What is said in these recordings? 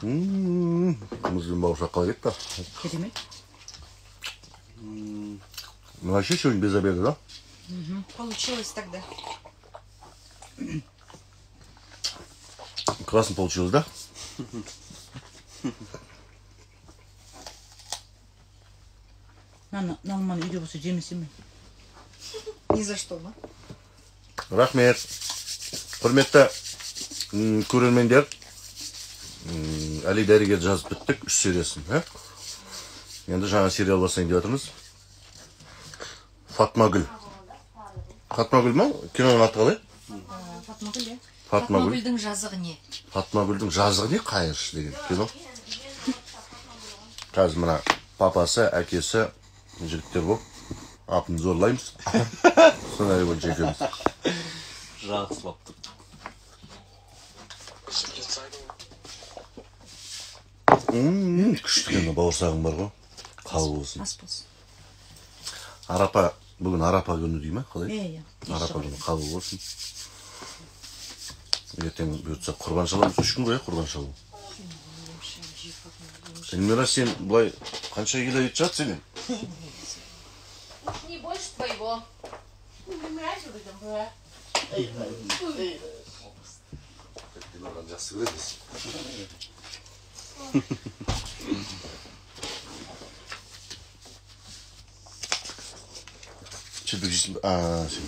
Қымыз бен бауырсақ қалай кетті? Керемет. Ну, вообще сегодня без обеда, да? Угу. Получилось тогда. Классно получилось, да? На алманы үйде болса жемесем. Ни за что, ма? Рахмет. Құрметті көрермендер, Әли дәрігер жазып біттік, 3 сериясын. Енді жаңа сериал бастайын деп жатырмыз. Фатмагүл. Фатмагүл ма? Киноның аты қалай? Фатмагүл, иә. Фатмагүл. Фатмагүлдің жазығы не? Фатмагүлдің жазығы не? Қайыршы деген кино. Қазір мына папасы, әкесі, жігіттер болып атын зорлаймыз. Сценарий бойынша екеуміз. Жақсылап тұр. Күшті екен, бауырсағың бар ғой. Қабыл болсын. Ас болсын. Арапа, бүгін арапа күні дей ме? Қалай? Иә, иә. Арапа күні қабыл болсын. Ертең бұйыртса құрбан шаламыз. 3 күн ғой, құрбан шалу. Эльмира, сен былай қанша кило ет жатыр сенен? Не больше твоего. Жақсы көреді. Шелпек жейсің бе? А, сен.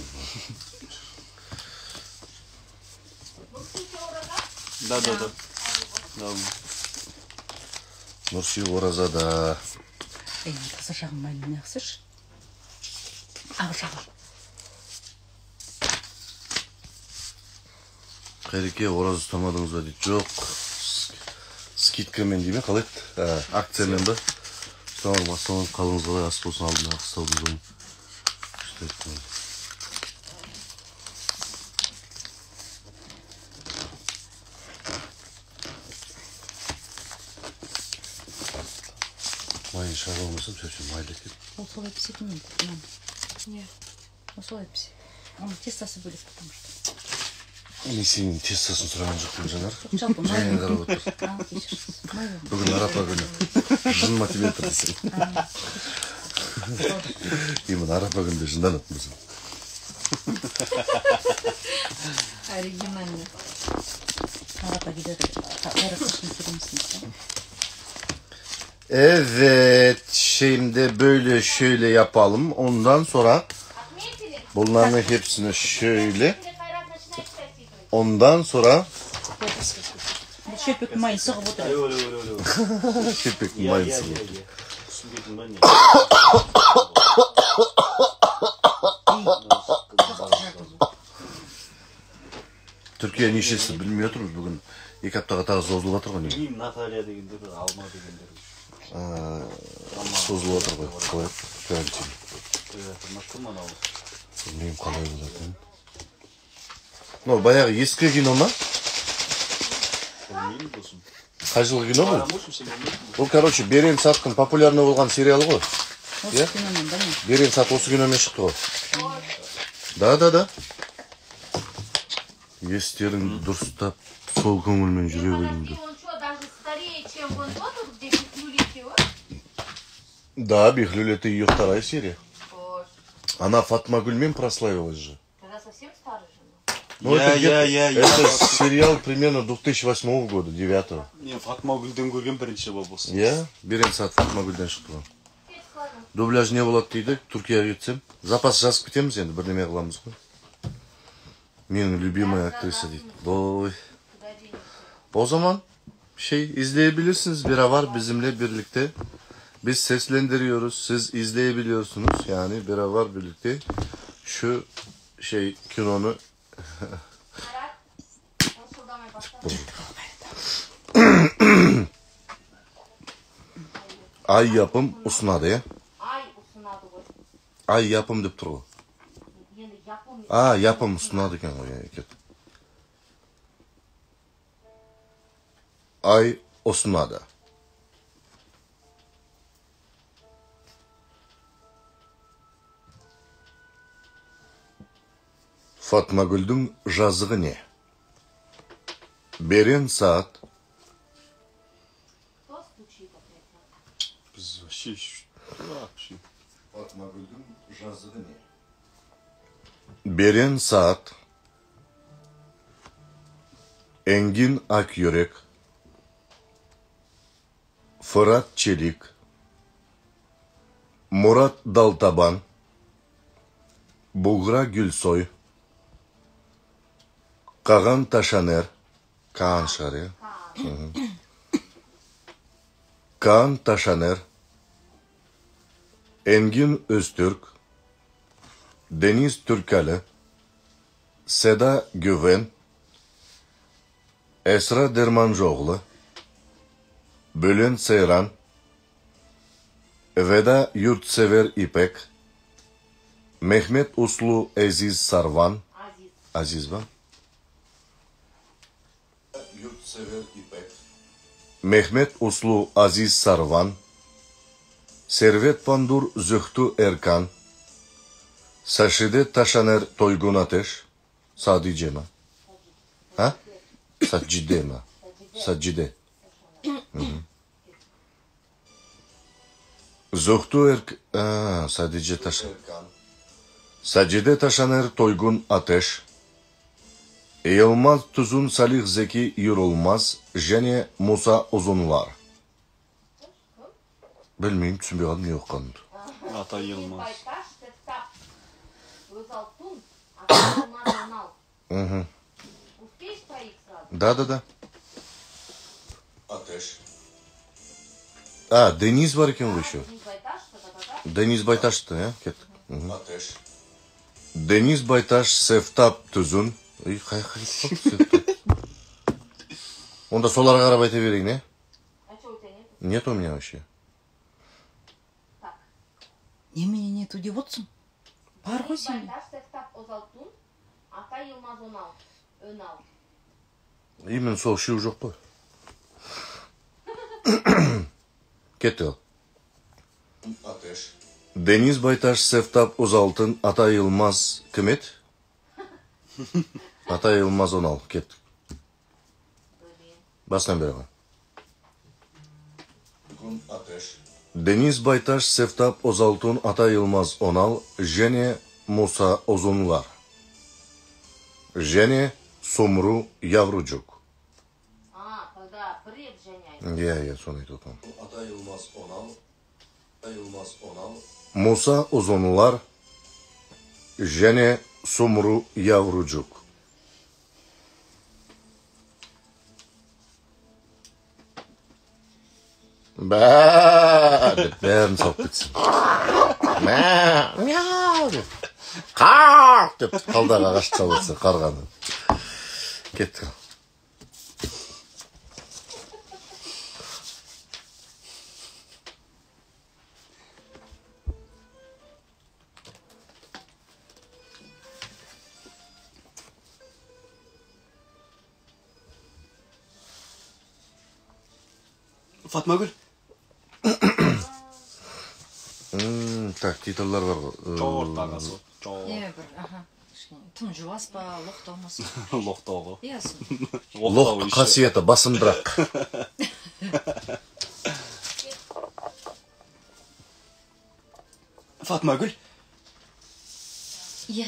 Да, да, да. Нұрсүй оразада. Ей, таза жағын майын неғысыш? Ақ жағын. Қайреке, ораза ұстамадыңыз ба дейді. Жоқ. Скидкамен дей ме, қалай еді? Акциямен ба? Ұстамадым, ассалаумағалейкум, қалыңыз қалай, ас болсын, алдына қыстаудың жолын. Майын шығарып алмасам, совсем майлы екен. Ол солай пісетін енді, мам. Не. Ол солай піседі. Оның тестосы бөлек, потому что. Мен сенің тестосын сұраған жоқпын, Жанар. Жалпы май. Және қарап отыр. А, кешіріңіз. Май ғой. Бүгін арапа күні. Жын мотиватор десең. Именно арапа күнінде жынданатын болсам. Оригинально. Арапа келеді. Қайрат қашан сөйлемесін, да? Evet, şimdi böyle şöyle yapalım. Ondan sonra bunların hepsini şöyle. Ondan sonra Шелпектің майын сығып отыр. Алло, алло, алло, алло. Шелпектің майын сығып отыр. Түсінбейтін ба не? Түркия нешесі білмей отырмыз бүгін. 2 аптаға тағы созылып жатыр ғой неге? Білмеймін, Наталья дегендер, Алма дегендер. Созылып жатыр ғой. Қалай? Карантин. Кім анау? Білмеймін қалай болатынын. Мынау баяғы ескі кино ма? Білмеймін досым. Қай жылғы кино бұл? Қарамайсың сен, білмейсің. Бұл, короче, Берен Саттың популярный болған сериалы ғой. Осы киномен, да, не? Берен Сат осы киномен шықты ғой. Да, да, да. Естеріңді дұрыстап, сол көңілмен жүре беріңдер. Он что, даже старее, чем вон тот, вот, где Бехлюлики, вот? Да, Бехлюль, это ее вторая серия. Вот. Она Фатмагульмен прославилась же. Тогда совсем старый же. Ну, это Я, где-то, я, я, это я. сериал примерно 2008 года, 9-го. Мен Фатмагүлден көрген бірінші болсын. Иә, Берен Сат Фатмагүлден шықты ғой. Дубляж не болады дейді, Түркияға кетсем. Запас жазып кетеміз енді, бірдеме қыламыз ғой. Менің любимая актриса дейді. Ой. O zaman şey izleyebilirsiniz. Beraber bizimle birlikte. Biz seslendiriyoruz, siz izleyebiliyorsunuz. Yani beraber birlikte şu şey kinonu Ай yapım ұсынады, иә? Ай ұсынады ғой. Ай yapım деп тұр ғой. Енді yapım. А, yapım ұсынады екен ғой, екен. Ай ұсынады. Фатмагүлдің жазығы не? Берен Саат Вообще, вообще. Fatmagүлдің жазығы не? Берен Saat, Engin Akyürek, Fırat Çelik, Murat Daltaban, Buğra Gülsoy, Kağan Taşaner, Kaan шығар, иә? Kaan Taşaner, Engin Öztürk, Deniz Türkali, Seda Güven, Esra Dermancıoğlu, Bülent Seyran, Veda Yurtsever İpek, Mehmet Uslu Eziz Sarvan, Aziz ба? Yurtsever İpek, Mehmet Uslu Aziz Sarvan, Servet Pandur Zühtü Erkan, Saşide Taşaner Toygun Ateş, Sadice mi? Ha? Sacide mi? Sacide. Zühtü Erkan, Sadice Taşaner. Sacide Taşaner Toygun Ateş, Yılmaz Tüzün Salih Zeki Yorulmaz және Musa Uzunlar. Білмеймін, түсінбей қалдым, не оқығанымды. Ата Yılmaz. Угу. Да, да, да. Атеш. А, Дениз бар екен ғой еще. Дениз Байташты, иә? Кеттік. Атеш. Дениз Байташ Сефтап Түзін. Ой, қай қай. Онда соларға қарап айта берейін, не? Нет у меня вообще. Немене нету деп отырсың? Бар ғой сенде. Именно сол үшеуі жоқ қой. Кетті ал. Атеш. Deniz Baytaş Seftap Uzaltın Ata Yılmaz кім еді? Ата Yılmaz Onal. Кеттік. Басынан бері ғой. Deniz Baytaş Seftap Ozaltun Ata Yılmaz Onal және Musa Uzunlar. Және Sumru Yavrucuk. Иә, иә, соны айтып отырмын. Ата Yılmaz Onal, Ата Yılmaz Onal, Musa Uzunlar және Sumru Yavrucuk. Бә деп бәрін салып кетсін. Мә, мяу деп. Қақ деп қалдағы ағашты салып кетсін, қарғаны. Кеттік. Fatmagül. Так, титрлар бар ғой. Чорт ағасы. Не бір, аха. Тым жуас па, лоқтау ма? Лоқтау ғой. Иә, Лоқ қасиеті басымдырақ. Fatmagül. Иә.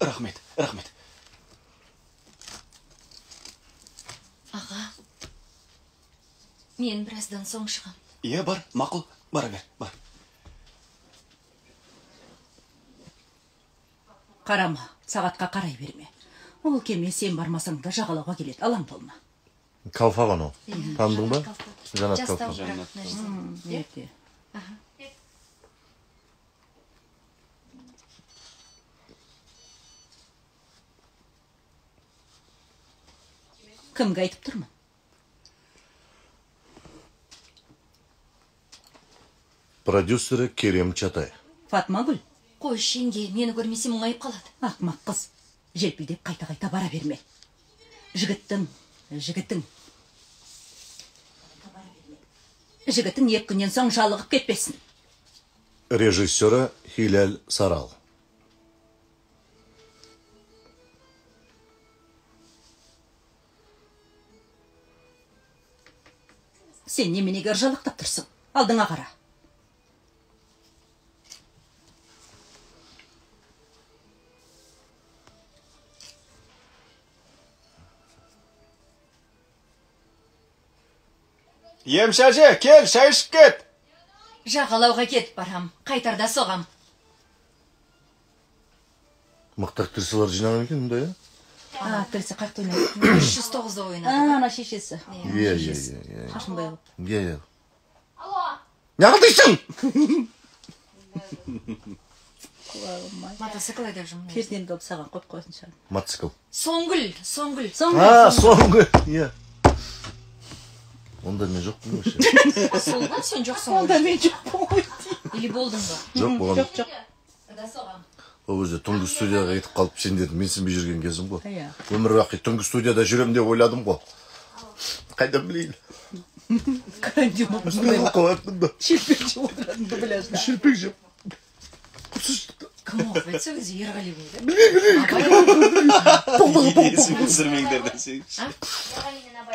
Рахмет, рахмет. Аға, мен біраздан соң шығам. Иә, бар, мақұл, бара бер, бар. Қарама, сағатқа қарай берме. Ол кеме сен бармасаң да жағалауға келеді, алаң болма. Калфа ғой ол. Таныдың ба? Жанат Калфа. Ерте. Кімге айтып тұрмын? Продюсері Керем Чатай. Фатмагүл. Қойшы, жеңге, мені көрмесе мұңайып қалады. Ақмақ қыз, желпілдеп қайта-қайта бара берме. Жігіттің екі күннен соң жалығып кетпесін. Режиссері Хилал Сарал. Сен неменеге ыржалақтап тұрсың? Алдыңа қара. Емші әже, кел, шай ішіп кет. Жағалауға кетіп барам, қайтарда соғам. Мықты актрисалар жинаған екен мұнда, иә? Актриса қаяқта ойнады? 309-да ойнады. Ана шешесі. Иә, иә, иә. Шашын бояп. Иә, иә. Алло. Неғыл дейсің? Мотоцикл айдап жүрмін. Перденді алып саған қойып қоятын шығар. Мотоцикл. Соңгүл, Соңгүл. Соңгүл, иә. Онда мен жоқпын ғой ше. Сол ба, сен жоқсың ғой. Онда мен жоқпын ғой. Или болдың ба? Жоқ, болған. Жоқ, жоқ. Да соғам. Ол кезде түнгі студияға кетіп қалып сендерді менсінбей жүрген кезім ғой. Иә. Өмір бақи түнгі студияда жүрем деп ойладым ғой. Қайдан білейін? Қоятын да. Шелпек жеп отыратын дубляжда. Шелпек жеп. Кім оқып еді өзі? Ерғали ме? Білмеймін. Есіме түсірмеңдер десеңші.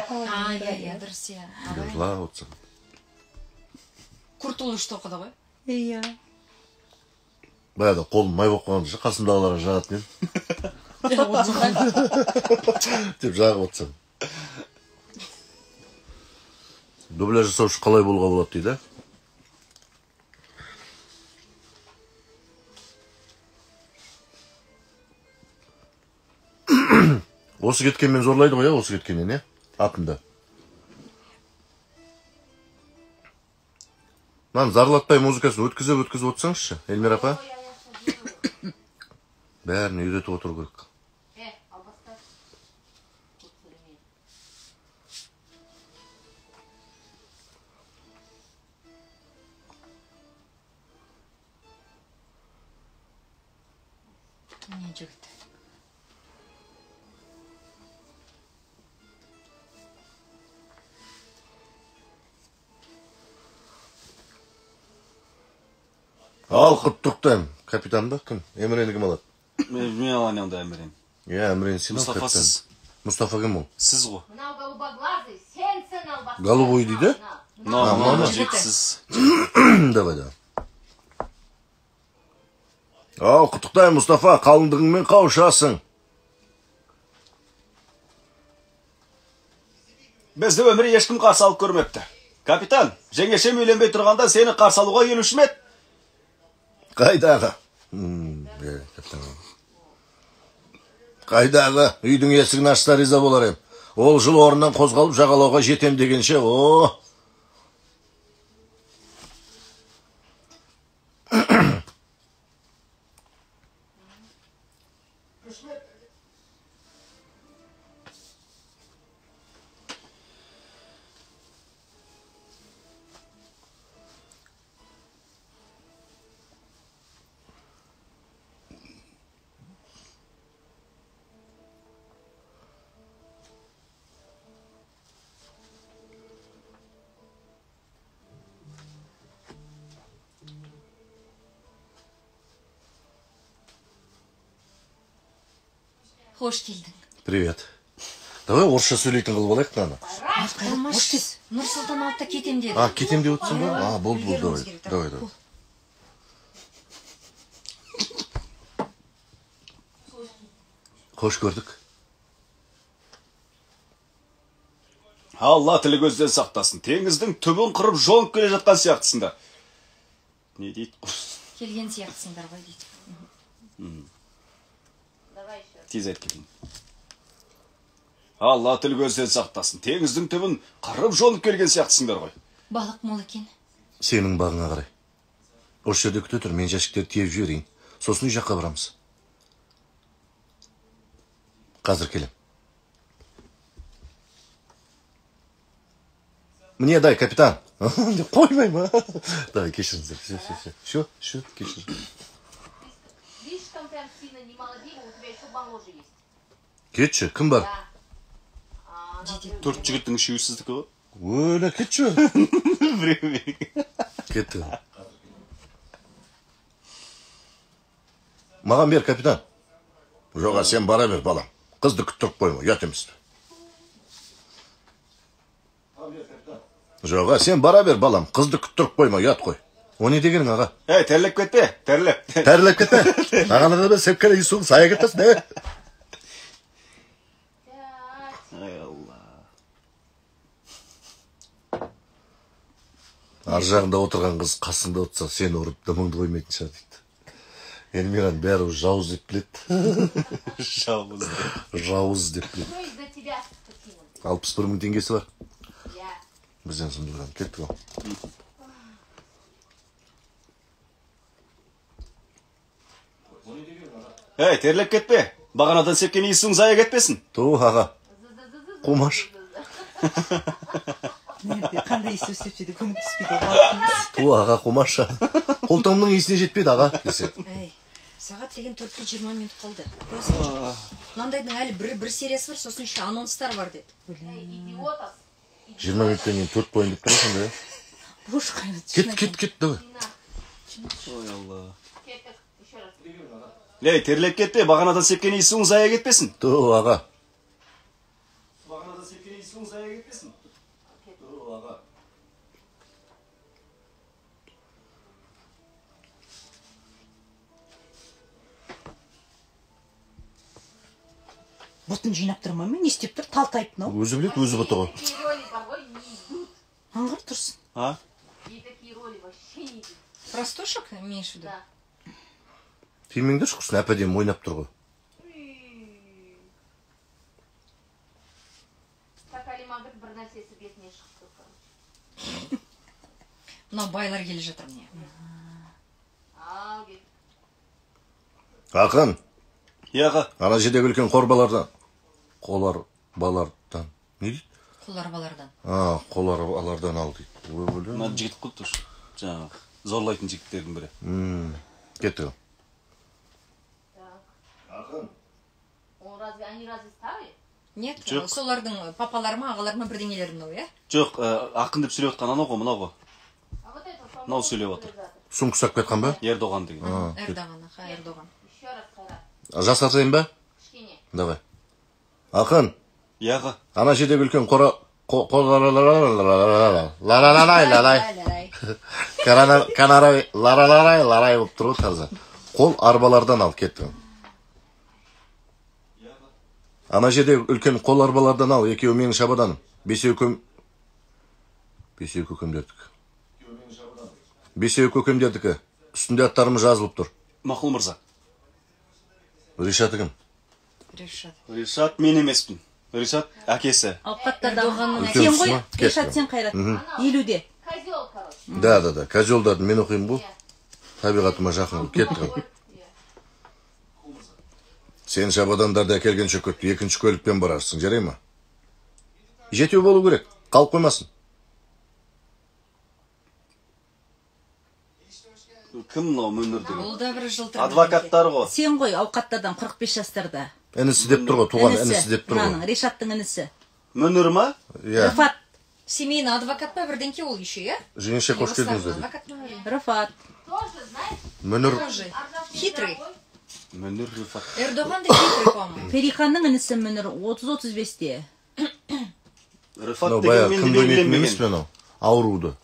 Иә, иә, дұрыс, иә. Жылап отырсам. Куртулышты оқыды ғой. Иә. Баяғыда қолым май болып қалған ше, қасымдағыларға жағатын едім. Деп жағып отырсам. Дубляж жасаушы қалай болуға болады дейді? Осы кеткенмен зорлайды ғой, осы кеткеннен, иә? Атында. Мынаны зарлатпай музыкасын өткізіп отырсаңызшы, Эльмира апа. Бәрін үйретіп отыру керек. Не жігіт? Ал құттықтаймын. Капитан ба кім? Емрені кім алады? Мен алайын онда Емрені. Иә, Емрені сен ал, капитан. Мұстафа сіз. Мұстафа кім ол? Сіз ғой. Мынау голубоглазый, сенсің албасты. Голубой дейді? Мынау жігіт сіз. Давай, давай. Ал құттықтаймын, Мұстафа, қалыңдығыңмен қауышасың. Бізді өмірі ешкім қарсы алып көрмепті. Капитан, жеңешем үйленбей тұрғанда сені қарсы алуға келуші ме еді? Қайдағы? Қайдағы? Үйдің есігін ашса риза болар ем. Ол жыл орнынан қозғалып жағалауға жетем дегенше, о! Хош келдің. Привет. Давай орысша сөйлейтін қылып алайық мынаны. Нұрсұлтан алып та кетем деді. А, кетем деп отырсың ба? А, болды, болды, давай. Давай, давай. Хош көрдік. Алла тілі көзден сақтасын. Теңіздің түбін қырып жонып келе жатқан сияқтысыңдар. Не дейді? Келген сияқтысыңдар ғой дейді. Тез айтып кетейін. Алла тіл көзден сақтасын. Теңіздің түбін қырып жонып келген сияқтысыңдар ғой. Балық мол екен. Сенің бағыңа қарай. Осы жерде күте тұр, мен жәшіктерді тиеп жіберейін. Сосын үй жаққа барамыз. Қазір келем. Мне дай, капитан. Деп қоймаймын. Давай, кешіріңіздер. Все, все, все. Все, все, кешір. Слишком прям сильно не молодею, у тебя еще моложе есть. Кетші, кім бар? Төрт жігіттің үшеуі сіздікі ғой. Өлі, кетші. Біреу. Кетті. Маған бер, капитан. Жоға, сен бара бер, балам. Қызды күттіріп қойма, ұят емес. Жоға, сен бара бер, балам. Қызды күттіріп қойма, ұят қой. О не дегенің, аға? Ей, терлеп кетпе, терлеп. Терлеп кетпе. Ағаны да сепкеле иісуың сая кетпесін, е? Ай, Алла. Ар жағында отырған қыз қасыңда отырса, сені ұрып дымыңды қоймайтын шығар дейді. Эльмираны бәрі жауыз деп біледі. Жауыз деп. Жауыз деп біледі. Что из-за тебя, скотина? 61 мың теңгесі бар. Я. Бізден сұмдырған. Кеттік ал. Ей, терлеп кетпе. Бағанадан сепкен иісің зая кетпесін. Ту, аға. Қумаш. Қандай иіс өстеп жеді, көмектеспейді. Ту, аға, қумаш. Қолтығымның иісіне жетпеді, аға, десе. Әй, сағат деген 4:20 минут қалды. Мынандайдың әлі бір сериясы бар, сосын еще анонстар бар деді. Идиотов. 20 минуттан кейін 4 қояйын деп тұрсың да, Бош қайрат. Кет, кет, кет, давай. Ой, Алла. Кеттік, еще раз. Ей, терлеп кетпе, бағанадан сепкен иісің зая кетпесін. Ту, аға. Бағанадан сепкен иісің зая кетпесін. Ту, аға. Бұтын жинап тұрмай ма? Не істеп тұр? Талтайып мынау. Өзі біледі, өзі бұты ғой. Такие роли порой не идут. Аңғыр тұрсын. А? Ей такие роли вообще не идут. Простушек имеешь в виду? Да. Тимеңдерші құрсын, әп-әдемі ойнап тұр ғой. Так Алима говорит, бір нәрсесі бетіне шығып тұр, короче. Мынау байлар келе жатыр міне. Ал, кет. Ақын. Иә, аға. Ана жердегі үлкен қорбалардан. Қоларбалардан. Не дейді? Қоларбалардан. А, қоларбалардан ал дейді. Ой, бля. Мына жігіт қой тұр. Жаңағы зорлайтын жігіттердің бірі. Кеттік. Так. Ақын. Он разве, они разве старые? Нет, Жоқ. солардың папалары ма, ағалары ма бірдеңелері мынау, иә? Жоқ, ақын деп сөйлеп отқан анау ғой, мынау ғой. А вот это, по-моему, Мынау сөйлеп отыр. Сумка ұстап кеткен ба? Ердоған деген. Эрдоган, аха, Эрдоган. Еще раз, Қайрат. Жасатайын ба? Кішкене. Давай. Ақын. Иә, аға. Ана жердегі үлкен қора лараларай ларай. Канарай лараларай ларай болып тұр ғой таза. Қол арбалардан ал, кеттік. Ана жерде үлкен қол арбалардан ал, екеуі менің шабаданым. Бесеу көкемдердікі. Бесеу көкемдердікі. Үстінде аттарымыз жазылып тұр. Мақұл мырза. Ришаты кім? Решат. Ришат мен емеспін. Ришат әкесі. Ауқаттардан. Үлкен Сен кісі ғой, ма? Решат, сен Қайрат. 50-де. Козел, короче. Да, да, да. Козелдарды мен оқимын ғой. Табиғатыма жақын ғой. Кеттік. Сен шабадандарды әкелгенше күт, екінші көлікпен барарсың, жарай ма? Жетеу болу керек, қалып қоймасын. Кім мынау Мөнір деген? Ол да бір жылтыр. Адвокаттар ғой. Сен ғой, ауқаттардан 45 жастарда. Інісі деп тұр ғой, туған інісі деп тұр ғой. Мынаның, Решаттың інісі. Мөнір ма? Иә. Рифат. Семейный адвокат па бірдеңке ол еще, иә? Жеңеше, қош келдіңіздер. Адвокат па? Рифат. Тоже, знаешь, Мөнір. Тоже. Хитрый. Мөнір Рифат. Эрдоган да хитрый, по-моему. Периханның інісі Мөнір 30-35-те. Рифат Мынау деген баяғы мен кімді ойнайтын емес белгіленбеген. пе анау? Ауруды.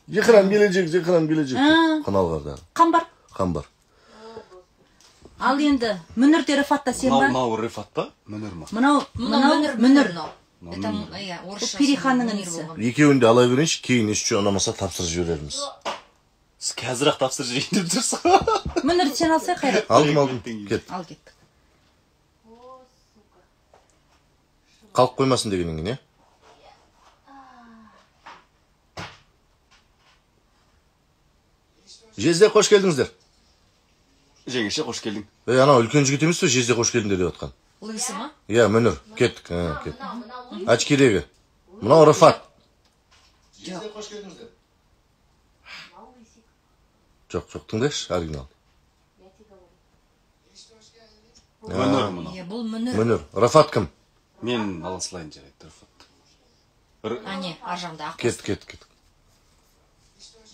Екран кележек, екран кележек. Қыналғардағы. Қамбар. Қамбар. Ал енді Мөнір де Рифат та сен ба? Мынау Рифат па? Мөнір ма? Мынау Мынау Мөнір. мынау. Это, иә, орысша. Периханның Мөнір інісі. болған. Екеуін де ала берейінші, кейін еще ұнамаса тапсырып жіберерміз. Сіз қазір-ақ тапсырып жіберейін деп тұрсыз ғой. Мөнір сен алсай, Қайрат. Алдым, алдым. Кет. Ал кеттік. Қалып қоймасын дегеннен кейін, иә? Жезде, қош келдіңіздер. Жеңеше, қош келдің. Ей, анау үлкен жігіт емес пе, жезде қош келдіңдер деп отқан. Лысы ма? Иә, Мөнір, кеттік. Кеттік. Мынау, мынау Очкидегі. Мынау Рифат. Жоқ. Қош келдіңіздер. Мынау лысик. Жоқ, жоқ, тыңдайықшы, оригинал. Я тебе говорю. Мөнір мынау. Иә, бұл Мөнір. Мөнір, Рафат кім? Мен ала салайын, жарайды, Рафат. А, не, ар жағында ақ. Кет, кет, кет.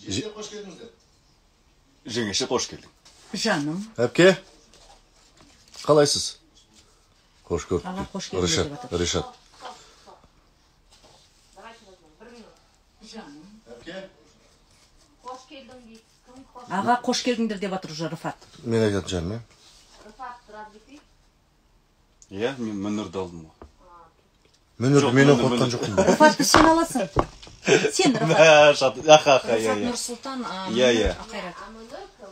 Жезде, қош келдіңіздер. Жеңеше, қош келдің. Жаным. Әпке, қалайсыз? Қош көрдік. Аға, қош келдіңіз Решат, деп жатыр. Решат. Давайте возьмем. Бір минут. Жаным. Әпке. Қош келдің дейді. Кім қош? Аға, қош келдіңдер деп жатыр уже Рыфат. Мен айтатын шығармын, иә? Рыфат, разве ты? Иә, мен Мүнірді алдым ғой. Мүнірді Жоқ, мен Мүнір, оқып отқан Мүнір. жоқпын. Рыфатты сен аласың. Сен, Рыфат. Аха, аха, иә, Рыфат иә. Нұрсұлтан, а, Иә, Мүнір иә. Ақайрат. А Мүнір кім?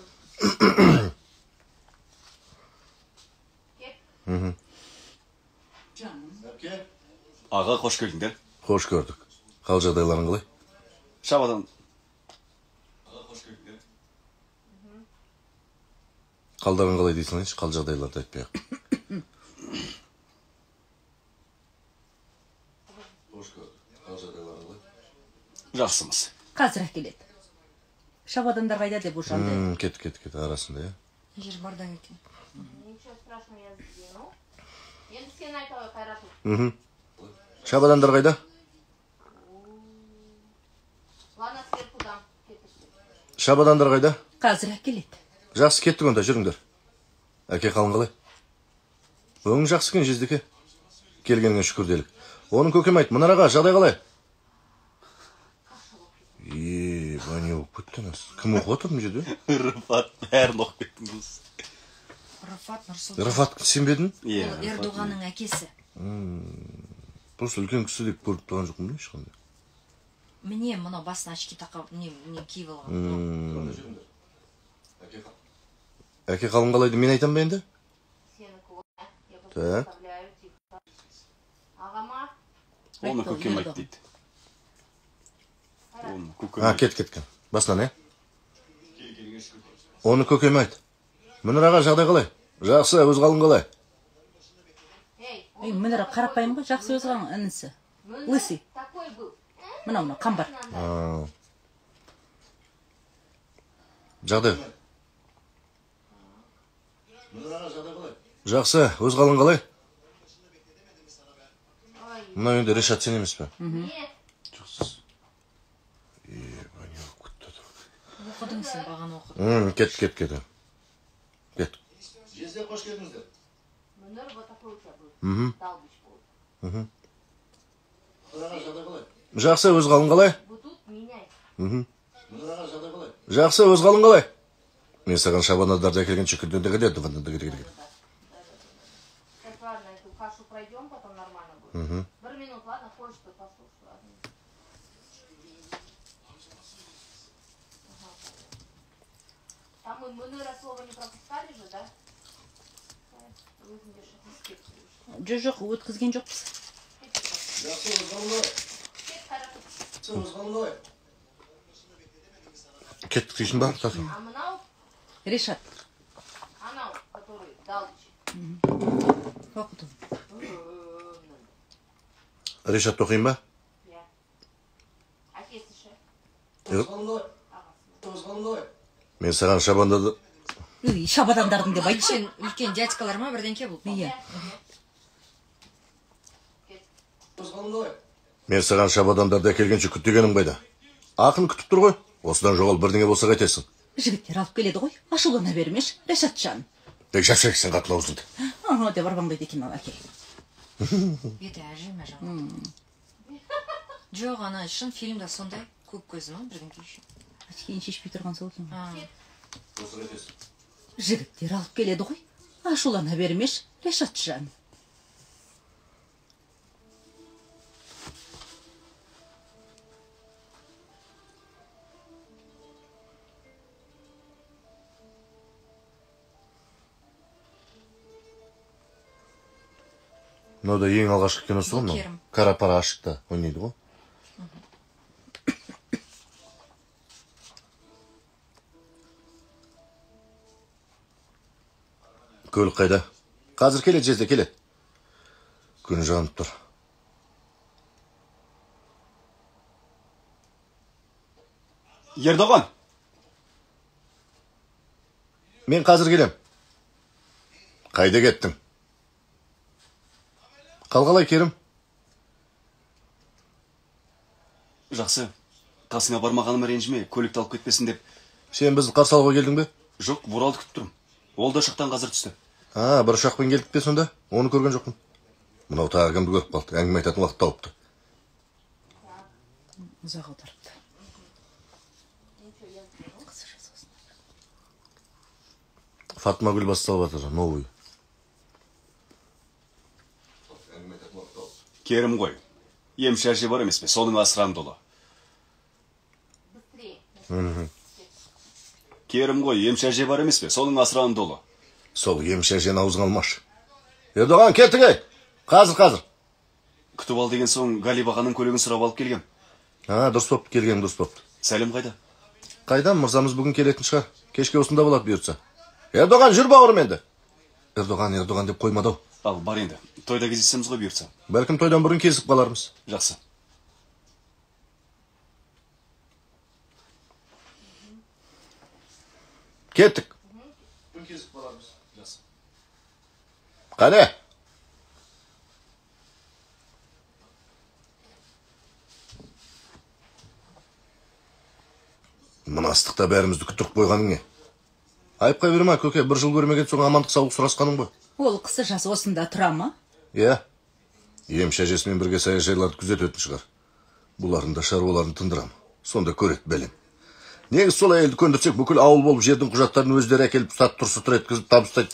Кет. Жаным. Әпке. Аға, қош келдіңдер. Қош көрдік. Қал жағдайларың қалай? Шабадан. Аға, қош келдіңдер. Қалдарың қалай дей салайыншы, қал жағдайларды айтпай ақ. Қош көрдік. Қал жағдайларың қалай? Жақсымыз. Қазір әкеледі. Шабадандар қайда деп уже андай. Кет, кет, кет, арасында, иә. Мына жер бардак екен. Ничего страшного, я сдвину. Енді сен айта ғой, Қайрат. Шабадандар қайда? Ладно, сверху дам. Кеттік. Шабадандар қайда? Қазір әкеледі. Жақсы, кеттік онда, жүріңдер. Әке, қалың қалай? Өңің жақсы екен, жездеке. Келгеніңе шүкір делік. Оның көкем айт, Мұнар аға, жағдай қалай? Е, не болып кетті анасы? Кім оқып отыр мына жерде? Рыфат, бәрін оқып кеттің дос. Рыфат Нұрсұлтан. Рыфат сен бе едің? Иә. Ол Ердоғанның әкесі. Просто үлкен кісі деп көріп тұрған жоқпын да ешқандай. Міне мынау басына очки тақап, не киіп алған. Әке, қалың қалайды, мен айтам ба енді? Сенікі ғой. Я просто Так. представляю, тихо. Ағама. Оны Айтты, көкем айт Ердоған. дейді. Оны көкем А, айт. кет, кеткен. Басынан, е? Оны көкем айт. Мүнір аға, жағдай қалай? Жақсы, өз қалың қалай? Эй, Ей, Мүнір қарапайым ғой, жақсы өз қалың інісі. Мүнір Лысый. такой был. Мынау, мынау, қамбар. А. Жағдай. Жақсы, өз қалың қалай? Ой, Мынау енді Решат сен емес пе? нет. Жақсы. Оқыдың сен, бағана оқыдың. Кет, кет, кет. Кет. Жезде, қош келдіңіздер. Мүнір вот такой у тебя был. Долбич был. Жақсы, өз қалың қалай? Вот тут меняй. Жақсы, өз қалың қалай? Мен саған шабанадарды әкелгенше күнден де келеді. Сейчас, ладно, эту кашу пройдем, потом нормально будет. Бір минут, ладно, кое-что послушай, ладно. Ага. Там мы Мүнира слово не пропускали же, да? Өзің де шатасып кеттің. Жоқ, жоқ, өткізген жоқпыз. Кет, Қайрат. Кеттік дейсің ба? Таты. А мынау, Решат. анау, который Далыч. Оқыдым. Решат оқиын ба? Иә. Әкесі ше. Мен саған шабандарды... Үй, шабадандардың деп айтшы. Үлкен, үлкен дядькалар ма бірдеңке бұл? Иә. Мен саған шабадандарды әкелгенше күт дегенім қайда? Ақын күтіп тұр ғой. Осыдан жоғал бірдеңе болса қайтесің. Жігіттер алып келеді ғой. Ашулана бермеш, Решатжан. Тек шапшақсың қатын аузыңды. Ага, деп арбаңдайды екен ал әке. Беті әжім әжім. Жоқ, ана шын фильмда сондай көк көзі ма бірдеңке еще. Кейін шешпей тұрған сол екен ғой. А, Жігіттер алып келеді ғой. Ашулана бермеш, Решатжан. Мынау да ең алғашқы киносы ғой мынау. Керім. Қара пара ашықта ойнайды ғой. Көлік қайда? Қазір келеді, жезде, келеді. Күн жанып тұр. Ердоған. Мен қазір келем. Қайда кеттің? Қал қалай, Керім? Жақсы. Қасыңа бармағаныма ренжіме, көлікті алып кетпесін деп. Сен бізді қарсы алуға келдің бе? Жоқ, Оралды күтіп тұрмын. Ол да ұшақтан қазір түсті. А, бір ұшақпен келдік пе сонда? Оны көрген жоқпын. Мынау тағы кімді көріп қалды? Әңгіме айтатын уақыт тауыпты. Ұзақ аударыпты. Фатмагүл басталып жатыр, новый. Керім ғой. Емші әже бар емес пе? Соның асыранды ұлы. Керім ғой, емші әже бар емес пе? Соның асыранды ұлы. Сол емші әжені аузыңа алмашы. Ердоған, кеттік ей! Қазір, қазір. Күтіп ал деген соң Галип ағаның көлігін сұрап алып келгем. А, дұрыс бопты, келген дұрыс бопты. Сәлем қайда? Қайдан, мырзамыз бүгін келетін шығар. Кешке осында болады бұйыртса. Ердоған, жүр бауырым енді. Ердоған, Ердоған деп қоймады ау. Ал, бар енді. Тойда кездесеміз ғой бұйыртса. Бәлкім тойдан бұрын кезіп қалармыз. Жақсы. Кеттік. Қане? Мына ыстықта бәрімізді күттіріп қойғаның не? Айыпқа берме, көке, бір жыл көрмеген соң амандық саулық сұрасқаның ғой. Ол қысы жас осында тұра ма? Иә. Емші әжесімен бірге саяжайларды күзететін шығар. Бұлардың да шаруаларын тындырам. Сонда көреді бәлем. Негізі сол әйелді көндірсек, бүкіл ауыл болып жердің құжаттарын өздері әкеліп сатыр-сұтыр еткізіп табыстайды.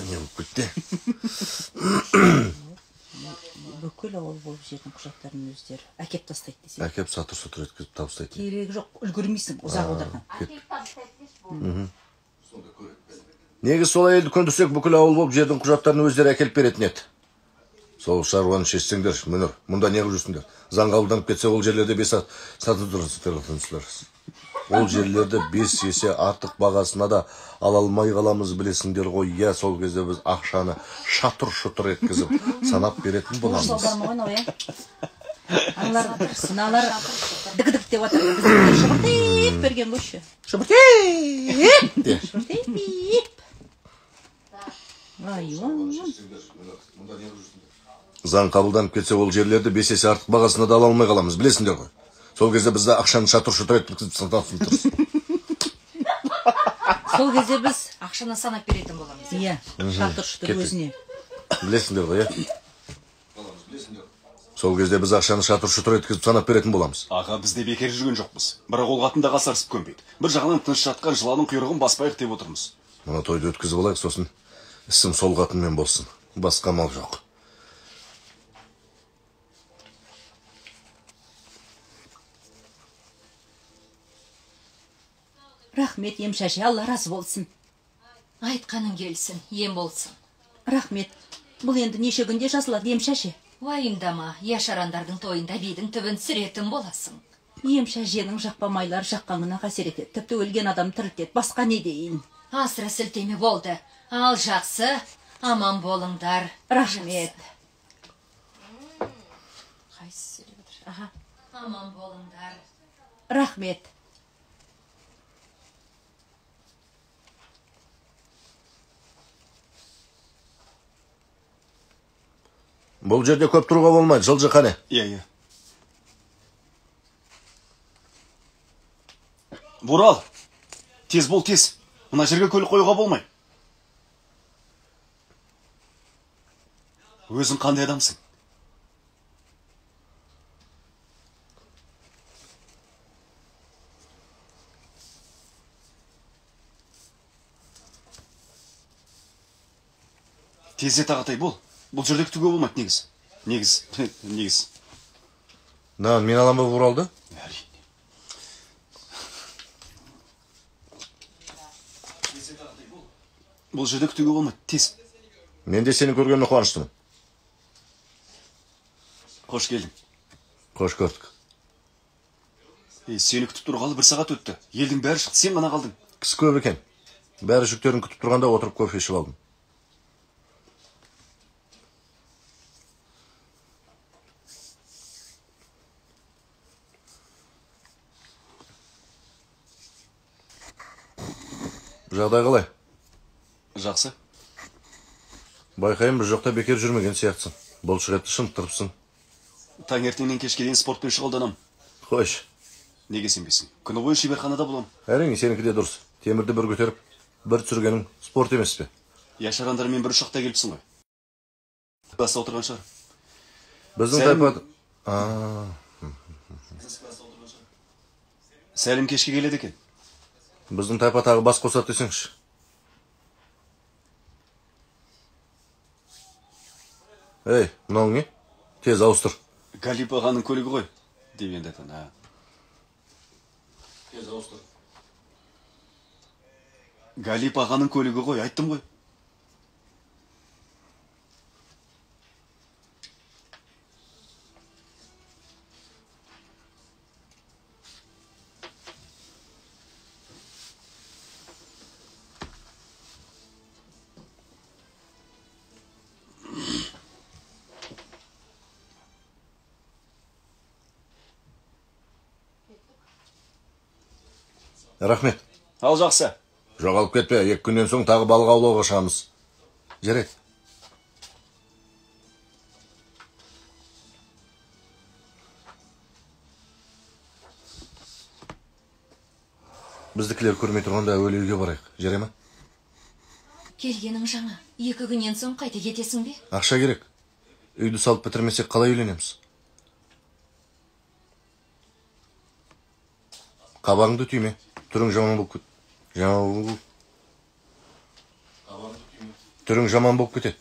Не болып кетті? Бүкіл ауыл болып жердің құжаттарын өздері әкеп тастайды десе. Әкеп сатыр-сұтыр еткізіп табыстайды. Керегі жоқ, үлгермейсің, ұзақ отырған. Негізі сол әйелді көндірсек, бүкіл ауыл болып жердің құжаттарын өздері әкеліп беретін еді. Сол шаруаны шешсеңдер, Мөнір, мұнда не қылып жүрсіңдер? Заң қабылданып кетсе, ол жерлерде ол жерлерді 5 есе артық бағасына да ала алмай қаламыз, білесіңдер ғой. Иә, сол кезде біз ақшаны шатыр-шұтыр еткізіп санап беретін боламыз. Аналар, мыналар дік-дік деп жатыр. Біздікі шұбыртиып берген қойшы. Шұбыртиып! Шұбыртиып! Айуан. Заң қабылданып кетсе, ол жерлерді 5 есе артық бағасына да ала алмай қаламыз, білесіңдер ғой. Сол кезде бізді ақшаны шатыр-шұтыр еткізіп санап. Сол кезде біз ақшаны санап беретін боламыз. Иә, шатыр-шұтыр өзіне. Білесіңдер ғой, иә? Сол кезде біз ақшаны шатыр-шұтыр еткізіп санап беретін боламыз. Аға, біз де бекер жүрген жоқпыз. Бірақ ол қатын да қасарысып көнбейді. Бір жағынан тыныш жатқан жыланның құйрығын баспайық деп отырмыз. Мына тойды өткізіп алайық, сосын ісім сол қатынмен болсын. Басқа мал жоқ. Рахмет, емші әже, Алла разы болсын. Айтқаның келсін, ем болсын. Рахмет. Бұл енді неше күнде жазылады, емші әже? Уайымдама, яшарандардың тойында бидің түбін сүретін боласың. Емші әженің жақпа майлары жаққанына әсер етеді. Тіпті өлген адам тірілтеді. Басқа не дейін? Асыра сілтеме болды. Ал жақсы, аман болыңдар. Рахмет. Қайсысы сөйлеп отыр? Аха. Аман болыңдар. Рахмет. Бұл жерде көп тұруға болмайды, жылжы қане. Иә, иә. Борал, тез бол, тез. Мына жерге көлік қоюға болмай. Өзің қандай адамсың? Тездет, ағатай, бол. Бұл жерде күтуге болмайды, негіз. Негіз, негіз. На, мен алам ба Оралды? Әрине. Бұл жерде күтуге болмайды, тез. Мен де сені көргеніме қуаныштымын. Қош келдің. Қош көрдік. Сені күтіп тұрғалы 1 сағат өтті. Елдің бәрі шықты, сен ғана қалдың. Кісі көп екен. Бәрі жүктерін күтіп тұрғанда отырып кофе ішіп алдым. Жағдай қалай? Жақсы. Байқаймын, бір жоқта бекер жүрмеген сияқтысың. Бұлшық етті шынықтырыпсың. Таңертеңнен кешке дейін спортпен шұғылданамын. Қойшы. Неге сенбейсің? Күні бойы шеберханада боламын. Әрине, сенікі де дұрыс. Темірді бір көтеріп, бір түсіргенің спорт емес пе? Яшарандармен бір ұшақта келіпсің ғой. Класста отырған шығар. Біздің тайпа. Сәлім кешке келеді екен. Біздің тайпа тағы бас қосады десеңші. Ей, мынау не? Тез ауыстыр. Галип ағаның көлігі ғой, деп енді айтқан. Тез ауыстыр. Галип ағаның көлігі ғой, айттым ғой. Рахмет. Ал жақсы. Жоғалып кетпе, 2 күннен соң тағы балық аулауға шығамыз. Жарайды. Біздікілер көрмей тұрғанда әуелі үйге барайық. Жарай ма? Келгенің жаңа. 2 күннен соң қайта кетесің бе? Ақша керек. Үйді салып бітірмесек қалай үйленеміз? Қабағыңды түйме. Түрің жаман болып кетеді. Түрің жаман болып кетеді.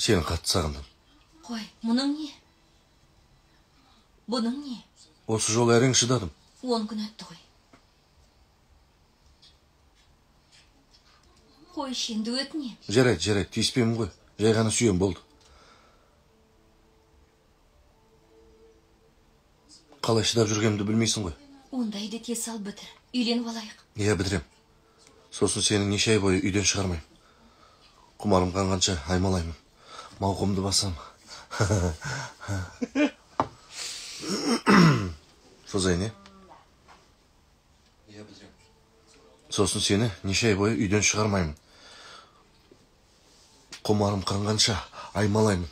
Сені қатты сағындым. Қой, мұның не? Бұның не? Осы жолы әрең шыдадым. 10 күн өтті ғой. Қойшы енді, өтінем. Жарайды, жарайды, тиіспеймін ғой. Жай ғана сүйем болды. Қалай шыдап жүргенімді білмейсің ғой. Ондайды тез сал бітір. Үйленіп алайық. Иә, бітірем. Сосын сені неше ай бойы үйден шығармаймын. Құмарым қанғанша аймалаймын. Мауқымды басам. Созайын, е? Сосын сені неше ай бойы үйден шығармаймын. Құмарым қанғанша аймалаймын.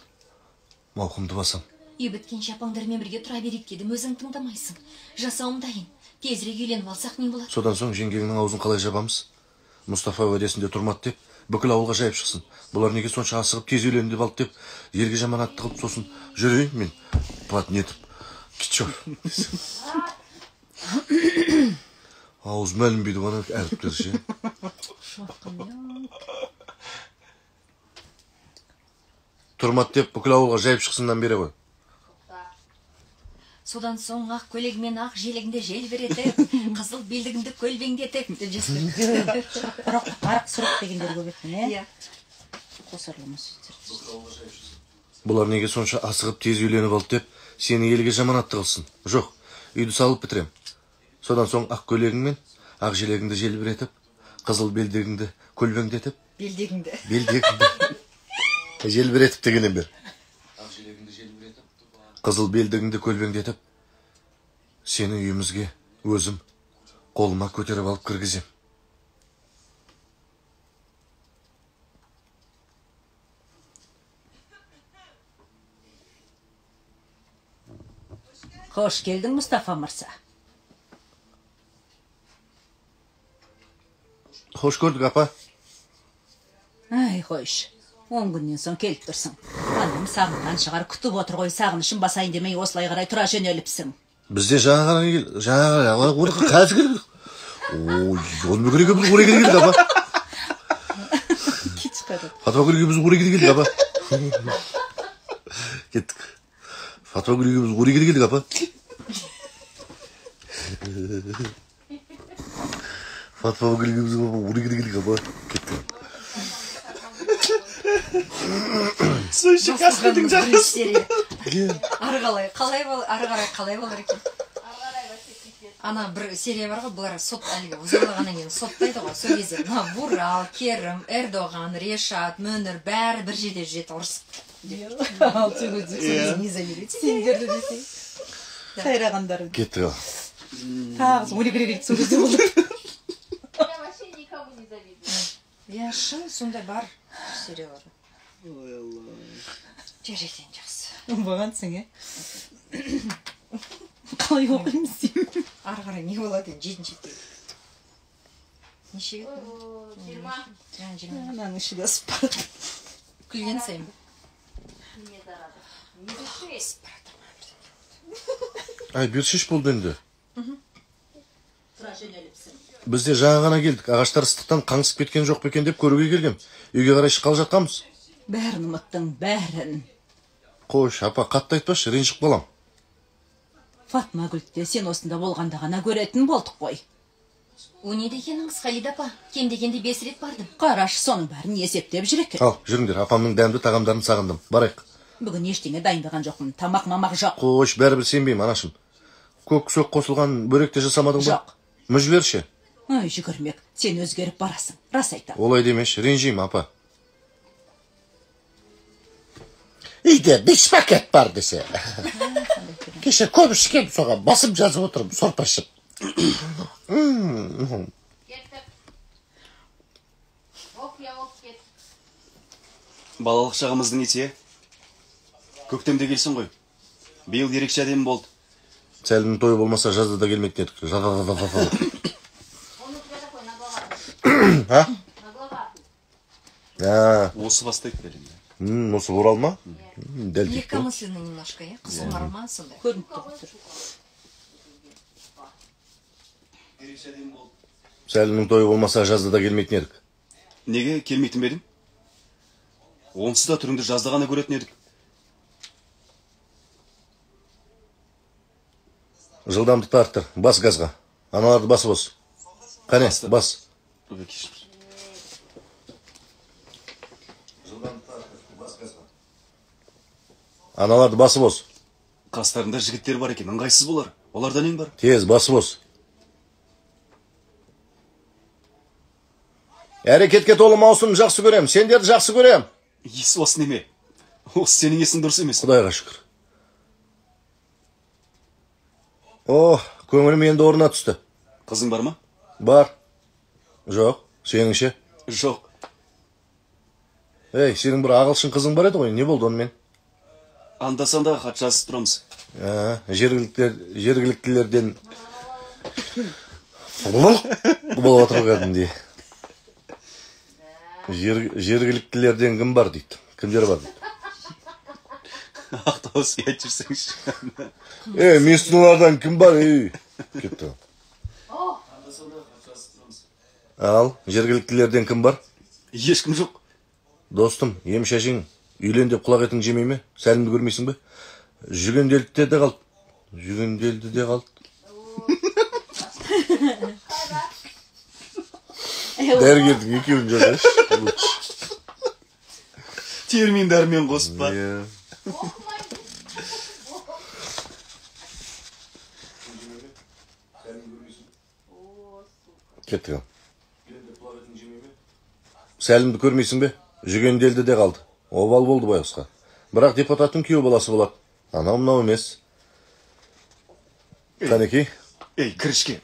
Мауқымды басам. Үй біткенше апаңдармен бірге тұра берейік дедім, өзің тыңдамайсың. Жасауым дайын. Тезірек үйленіп алсақ не болады? Содан соң жеңгеңнің аузын қалай жабамыз? Мұстафа уәдесінде тұрмады деп бүкіл ауылға жайып шықсын. Бұлар неге сонша асығып тез үйленді деп алды деп елге жаманатты қылып, сосын жүрейін мен плат нетіп кетші. Ауыз мәлінбейді ғой әріптер ше. Тұрмады деп бүкіл ауылға жайып шықсыннан бере ғой. Содан соң ақ көйлегімен ақ желегінде желбіретіп, қызыл белдігімді көлбеңдетіп деп жазды. Арақ сұрық дегендер көп екен, е? Иә. Қосарлама сөздер. Бұлар неге сонша асығып тез үйленіп алды деп сені елге жаманатты қылсын. Жоқ, үйді салып бітірем. Содан соң ақ көйлегіңмен ақ желегіңді желбіретіп, қызыл белдігіңді көлбеңдетіп, белдегіңді. Белдегіңді желбіретіп дегеннен бер. Ақ желегіңді желбіретіп, қызыл белдігіңді көлбеңдетіп, сені үйімізге өзім қолыма көтеріп алып кіргізем. Қош келдің, Мұстафа мырза. Хош көрдік, апа. Ай, қойшы. 10 күннен соң келіп тұрсың. Анам сағынған шығар, күтіп отыр ғой, сағынышын басайын демей осылай қарай тұра жөнеліпсің. Бізде жаңа қарай кел, жаңа қарай, қазір келдік. Ой, 10 біз орай келдік, апа. Кет шығады. Фатуа біз орай келдік, апа. Кеттік. Фатуа біз орай келдік, апа. Фатуа біз орай келдік, апа. Кеттік. Слушай, Каспийдің жақсы. Ары қалай, қалай бол, ары қарай қалай болар екен? Ана бір серия бар ғой, бұлар сот әлгі зорлағаннан кейін соттайды ғой. Сол кезде мына Бурал, Керім, Эрдоған, Решат, Мөнір бәрі бір жерде жүреді ұрысып. Не заберете. Сендерді десең. Сайрағандары. Кетті. Тағы 12 келді сол кезде болды. Иә, шын сондай бар сериялар. Ой, Алла. Жарайды, жақсы. Оңбағансың, е? Қалай оқимыз деймін. Ары қарай не болады енді, жетінші бетте. Неше бет? 20. 20. Ананың іші де ысып барады. Күлген сайын. Не зараза. Не дыши. Ысып барады. Ай, бершеш болды енді. Тұра жөнеліпсің. Біз де жаңа ғана келдік. Ағаштар ыстықтан қаңсып кеткен жоқ па екен деп көруге келгем. Үйге қарай шыққалы жатқанбыз. Бәрін ұмыттың, бәрін. Қойшы, апа, қатты айтпашы, ренжіп қалам. Фатма Гүлді сен осында болғанда ғана көретін болдық қой. О не дегеніңіз, Халида апа? Кем дегенде 5 рет бардым. Қарашы, соның бәрін есептеп жүр екен. Ал, жүріңдер, апамның дәмді тағамдарын сағындым. Барайық. Бүгін ештеңе дайындаған жоқпын. Тамақ мамақ жоқ. Қойшы, бәрібір сенбеймін, анашым. Көк сөк қосылған бөрек те жасамадың ба? Жоқ. Мүжберші. Ой, жүгірмек, сен өзгеріп барасың. Рас айтам. Олай демеші, ренжимін, апа. Үйде 5 пакет бар десе. Кеше көп ішкем, соған басым жазып отырмын, сорпа ішіп. Кеттік. Оқ я оқ кет. Балалық шағымыздың ете. Көктемде келсін ғой. Биыл ерекше әдемі болды. Сәлімнің тойы болмаса жазда да келмейтін едік. Он у тебя такой нагловатый. А? Нагловатый. А, Осы бастайды бәлем. Осы Орал ма? Дәл тиіп тұр. Легкомысленный немножко, иә? Қызылмар ма сондай? Көрініп тұр. Ерекше әдемі болды. Сәлімнің тойы болмаса жазда да келмейтін едік. Неге келмейтін бе едің? Онсыз да түріңді жазда ғана көретін едік. Жылдамдықты арттыр, бас газға. Аналарды басып ос. Қане, бас. Аналарды басып ос. Қастарында жігіттер бар екен, ыңғайсыз болар. Оларда нең бар? Тез басып ос. Әрекетке толы маусым жақсы көрем, сендерді жақсы көрем. Ес осы неме? Осы сенің есің дұрыс емес. Құдайға шүкір. О, көңілім енді орнына түсті. Қызың бар ма? Бар. Жоқ, сенің ше? Жоқ. Ей, сенің бір ағылшын қызың бар еді ғой, не болды онымен? Анда-санда хат жазысып тұрамыз. Жергіліктілерден болып отыр кәдімгідей. Жергіліктілерден кім бар дейді? Кімдер бар дейді? Ақтауыз айтып жүрсеңші. Местныйлардан кім бар? Ей, кетті. Ал, жергіліктілерден кім бар? Ешкім жоқ. Достым, ем шашың үйлен деп құлақ етің жемей ме? Сәлімді көрмейсің бе? Жүгенделді де қалды. Жүгенделді де қалды. Дәрігердің екеуін жазайыншы. Терминдермен қосып па? Иә. Кеттік. Сәлімді көрмейсің бе? Жүгенделді де қалды. Обал болды байғұсқа. Бірақ депутаттың күйеу баласы болады. Анау мынау емес. Қанекей. Ей, кірішке.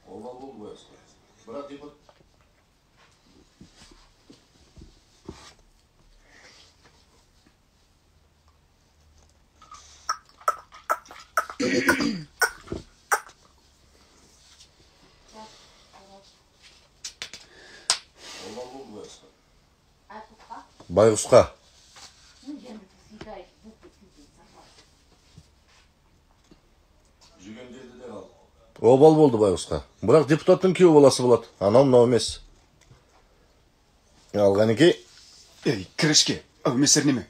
Обал болды байғұсқа. Бірақ депутат Байғұсқа. Обал болды байғұсқа. Бірақ депутаттың күйеу баласы болады. Анау мынау емес. Ал қанекей. Ей, кірішке. Әумесер неме?